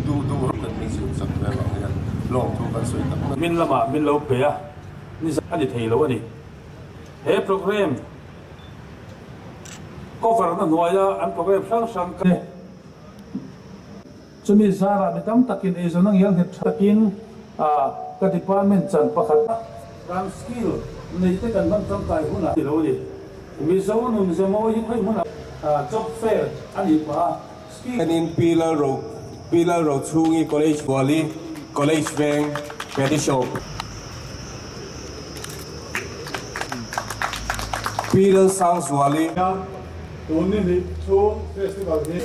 Duh duh kan min zir chak ve avang hian lawmthu kan sawi tak tak. Min lamah min lo pe a, ni a ni thei lo a ni. He program cover na hnuaia an program hrang hrang te chumi zarah mi tam takin eizawn a ngial nghet tha takin ka department chan pakhat kan skill nei te kan hman tangkai hunah ti lo a ni. Mizo nun ze mawi hi khawi hmunah job fair a nih pah a. Enin Pi Lalro Pi Lalrochhungi College Buali College Veng Pedishow Pi Lalsangzuali. Tun ni hnih chhung festival hi.